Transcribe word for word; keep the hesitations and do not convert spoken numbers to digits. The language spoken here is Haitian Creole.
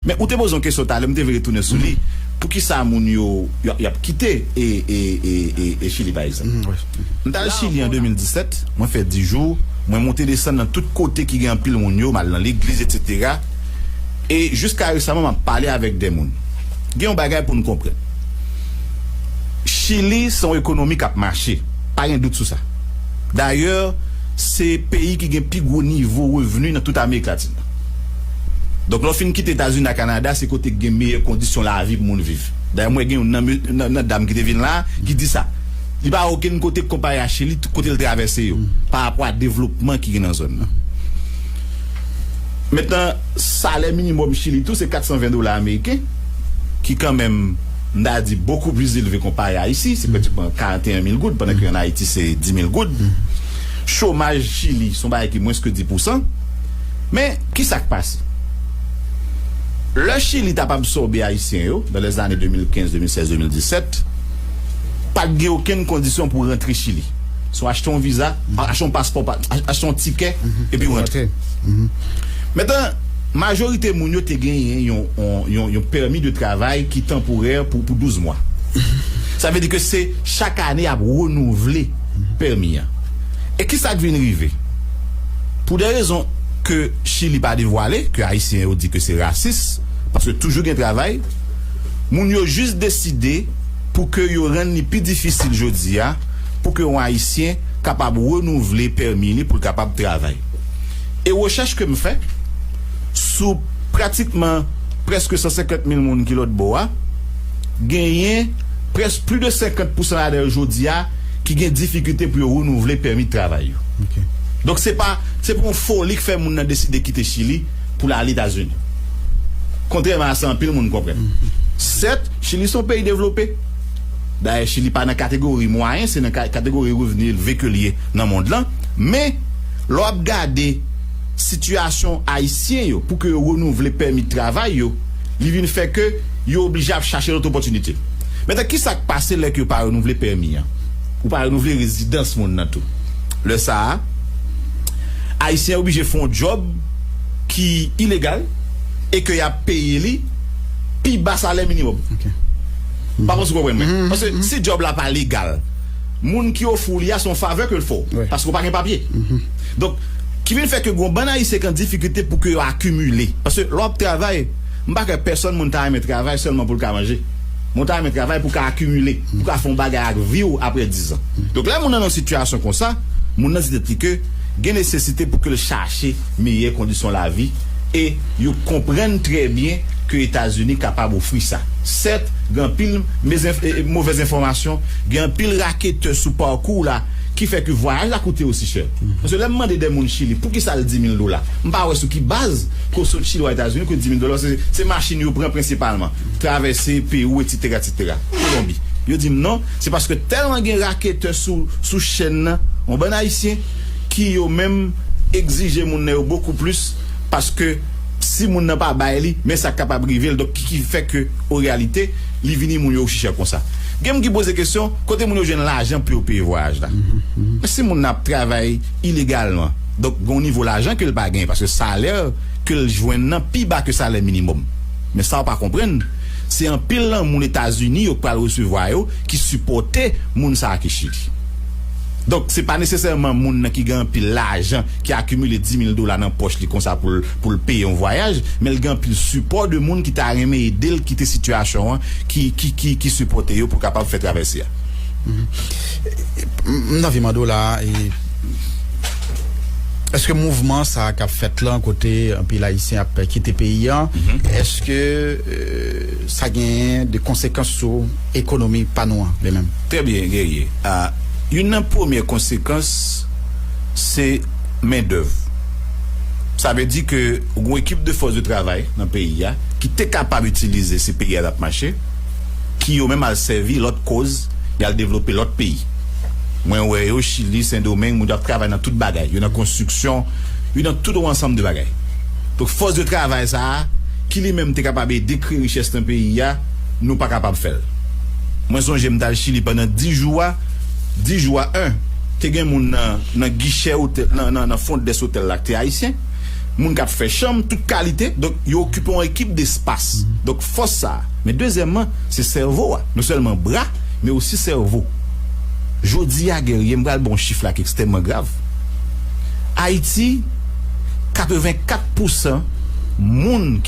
Men ou te poze yon kesyon talè, m te vle retounen sou li. Poukisa moun yo, y ap, y ap kite e, e, e, e, e Chili, pa egzanp? M t al Chili an de mil disèt, mwen fè dis jou, mwen monte desann nan tout kote ki gen anpil moun yo, m al nan legliz, etsetera. E jiska resaman, m ap pale avèk de moun. Gen yon bagay pou n konprann. Chili se yon ekonomi k ap mache. Pa gen dout sou sa. Dayè, se peyi ki gen pi gwo nivo revni nan tout Amerik Latin nan. Donk, lè w fin kite Etazini ak Kanada, se kote ki gen meyè kondisyon lavi pou moun viv. Dayè, mwen gen youn nan, nan, nan dam ki te vin la, ki di sa. Li pa okenn kote k konpare a Chili, tout kote l travèse yo, pa rapò a devlopman ki gen nan zòn nan. Mentnan, salè minimòm Chili tou, se kat san ven dola ameriken, ki kanmenm, m ta di, bokou plis elve konpare a isi, se pratikman karant e en mil goud, pandan ke an Ayiti, se dis mil goud. Chomaj Chili, se yon bagay ki mwens ke dis pousan. Men, ki sa k pase? Lè Chili t ap absòbe Ayisyen yo, nan lèzane de mil kenz, de mil sèz, de mil disèt, pa t gen okenn kondisyon pou rantre Chili. Se w achte yon viza, achte yon paspò, pa- achte yon tikè, epi w rantre. Mentnan, majorite moun yo te genyen yon, yon, yon, yon pèmi de travay ki tanporè pou, pou douz mwa. Sa vle di ke se chak ane y ap renouvle pèmi an. E ki sa k vin rive? Pou de rezon ke Chili pa devwale, ke Ayisyen yo di ke se rasis, paske toujou gen travay, moun yo jis deside pou ke yo rann li pi difisil jodi a, pou ke yon Ayisyen kapab renouvle pèmi li pou l kapab travay. E rechèch ke m fè sou pratikman prèske san senkant mil moun ki lòt bò a, genyen près plis de senkant pousan ladan yo jodi a ki gen difikilte pou yo renouvle pèmi travay yo. Donk se pa, se pa yon foli k fè moun nan deside kite Chili pou l ale Etazini. Kontrèman a sa anpil moun konprann. Sèt, Chili se yon peyi devlope. Dayè, Chili pa nan kategori mwayen, se nan ka- kategori revni elve ke l ye nan mond lan. Men, lè w ap gade sitiyasyon Ayisyen yo pou ke yo renouvle pèmi travay yo, li vin fè ke yo oblije ap chache lòt opòtinite. Mentnan, ki sa k pase lè ke yo pa renouvle pèmi an? Ou pa renouvle rezidans moun nan tou. Lè sa a, Ayisyen oblije fè yon djòb ki ilegal e ke y ap peye li pi ba salè minimòm. Pa panse w konprann mwen. Paske si djòb la pa legal, moun ki ofri w li a se yon favè ke l fè w, paske w pa gen papye. Donk, ki vin fè ke gen yon bann Ayisyen ki an difikilte pou ke yo akimile. Paske lè w ap travay, m pa kwè pèsonn moun ta renmen travay sèlman pou l ka manje. Moun ta renmen travay pou ka akimile, pou ka fè yon bagay ak vi w apre diz an. Donk, lè moun nan nan yon sitiyasyon konsa, moun nan di tèt li ke gen nesesite pou ke l chache meyè kondisyon lavi e yo konprann trè byen ke Etazini kapab ofri sa. Sèt, gen anpil mezanf- e, e, movèz enfòmasyon, gen anpil raketè sou pakou w la ki fè ke vwayaj la koute osi chè. Paske lè m mande de moun Chili, poukisa l dis mil dola? M pa wè sou ki baz ke w sot Chili w al Etazini ke dis mil dola, se, se machin yo pran prensipalman, travèse Pewou, etsetera, etsetera. Kolonbi. Yo di m non, se paske tèlman gen raketè sou, sou chèn nan, yon bann Ayisyen ki yo menm egzije moun nan yo bokou plis, paske si moun nan pa bay li, men sa k kapab rive l, donk ki, ki fè ke, o reyalite, li vini moun yo osi chè konsa. Gen moun ki poze kesyon, kote moun yo jwenn lajan pou yo peye vwayaj la? Men si moun nan ap travay ilegalman, donk gen yon nivo lajan ke l pa genyen, paske salè ke l jwenn nan pi ba ke salè minimòm. Men sa w pa konprann, se anpil nan moun Etazini yo k pral resevwa yo ki sipòte moun sa a ki Chili. Donk, se pa nesesèman moun nan ki gen anpil lajan, ki akimile dis mil dola nan pòch li konsa pou l, pou l peye yon vwayaj, men l gen anpil sipò de moun ki ta renmen ede l kite sitiyasyon an, ki, ki, ki, ki sipòte yo pou kapab fè travèse a. M nan vi mande w la, e, èske mouvman sa a k ap fèt lan, kote anpil Ayisyen ap kite peyi an, èske, e, sa genyen de konsekans sou ekonomi pa nou an, li menm? Trè byen, Guerrier. A, youn nan premye konsekans, se mendèv. Sa vle di ke yon ekip de fòs de travay nan peyi a, ki te kapab itilize si peyi a t ap mache, ki yo menm al sèvi lòt koz, y al devlope lòt peyi. Mwen wè yo, Chili, Sendomeng, moun yo ap travay nan tout bagay. Yo nan konstriksyon, yo nan tout yon ansanm de bagay. Donk, fòs de travay sa a, ki li menm te kapab ede kreye richès nan peyi a, nou pa kapab fè l. Mwen sonje m t al Chili pandan dis jou a, dis jou a, en, te gen moun nan, nan gichè otèl, nan, nan, nan front desk otèl la ki te ayisyen. moun k ap fè chanm, tout kalite. Donk, yo okipe yon ekip despas. Donk, fòs sa a. Men dezyèmman, se sèvo a. Non sèlman bra, men osi sèvo. Jodi a, Guerrier, m pral ba w yon chif la ki ekstrèmman grav. Ayiti, katrevenkat pousan moun ki